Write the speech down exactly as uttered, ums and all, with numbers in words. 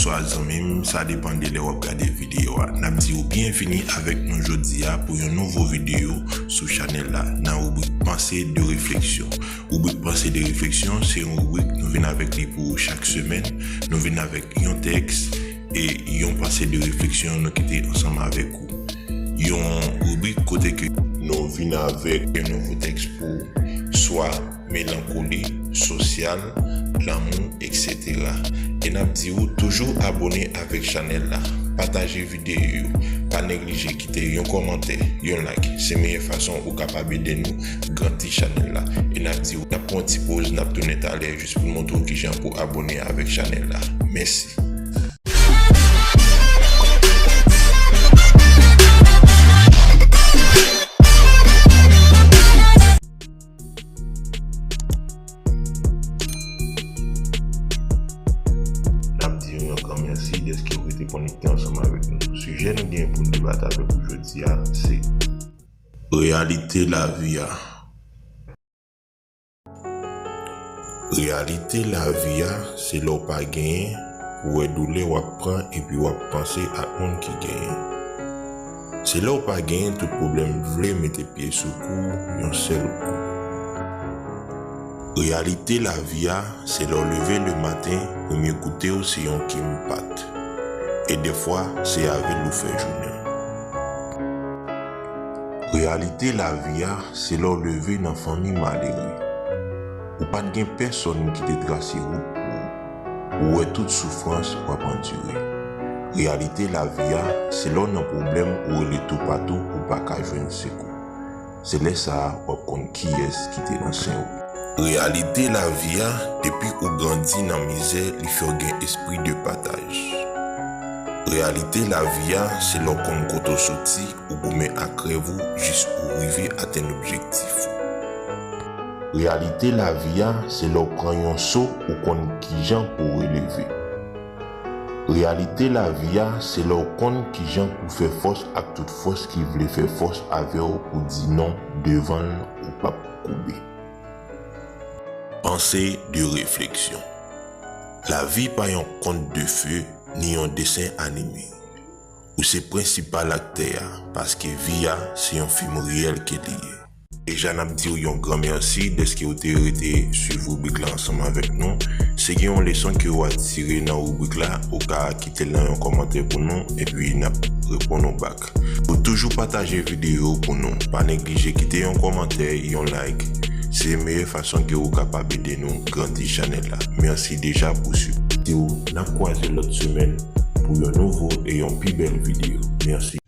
Bonswa zanmi m, sa depann de lè w ap gade videyo a. N ap di w byenvini avèk nou jodi a pou yon nouvo videyo sou chanèl la, nan ribrik Pensée de réflexion. Ribrik Pensée de réflexion se yon ribrik nou vin avèk li pou ou chak semèn. Nou vin avèk yon tèks e yon pensée de réflexion nou kite ansanm avèk ou. Yon ribrik kote ke nou vin avèk yon nouvo tèks pou ou, swa melankoli, sosyal, lanmou, et cetera. E n ap di ou toujou abòne avèk chanèl la, pataje videyo yo, pa neglije kite yon kòmantè, yon like. Se meyè fason ou kapab ede nou grandi chanèl la. E n ap di ou, n ap pran yon ti poz, n ap tounen talè jis pou n montre w kijan pou abòne avèk chanèl la. Mèsi. N ap di w yon gran mèsi dèske w rete konekte ansanm avèk nou. Sijè nou gen pou n debate avèk ou jodi a, se reyalite lavi a. Reyalite lavi a, se lè w pa genyen, pou w wè doulè w ap pran epi w ap panse ak moun ki genyen. Se lè w pa genyen tout pwoblèm vle mete pye sou kou w yon sèl kou. Reyalite lavi a, se lè w leve le maten, premye goute w se yon kem pat. E dèfwa, se avè l ou fè jounen w. Reyalite lavi a, se lè w leve nan fanmi malere. Ou pa t gen pèsonn ki te trase wout pou ou. Ou wè tout soufrans w ap andire. Reyalite lavi a, se lè w nan pwoblèm ou rele toupatou ou pa ka jwenn sekou. Se lè sa a w ap konn kiyès ki te nan sen ou. Reyalite lavi a, depi ou grandi nan mizè, li fè w gen espri de pataj. Reyalite lavi a, se lè w konn kote w soti, ou goumen ak rèv ou jis ou rive atenn objektif ou. Reyalite lavi a, se lè w pran yon so, ou konn kijan pou w releve. Reyalite lavi a, se lè w konn kijan pou w fè fòs ak tout fòs ki vle fè fòs avè w pou di non devan l ou p ap koube. Pensée de réflexion. Lavi pa yon conte de fées ni yon desen anime. Ou se prensipal aktè a, paske vi a se yon fim reyèl ke li ye. Deja n ap di w yon gran mèsi dèske w te rete swiv ribrik la ansanm avèk nou. Si gen yon leson ke w atire nan ribrik la, ou ka kite l nan yon kòmantè pou nou, epi n ap reponn ou bak. Ou toujou pataje videyo pou nou. Pa neglije kite yon kòmantè, yon like. Se meyè fason ke ou kapab ede nou grandi chanèl la. Mèsi deja pou sipò w. N ap kwaze lòt semèn pou yon nouvo e yon pi bèl videyo. Mèsi.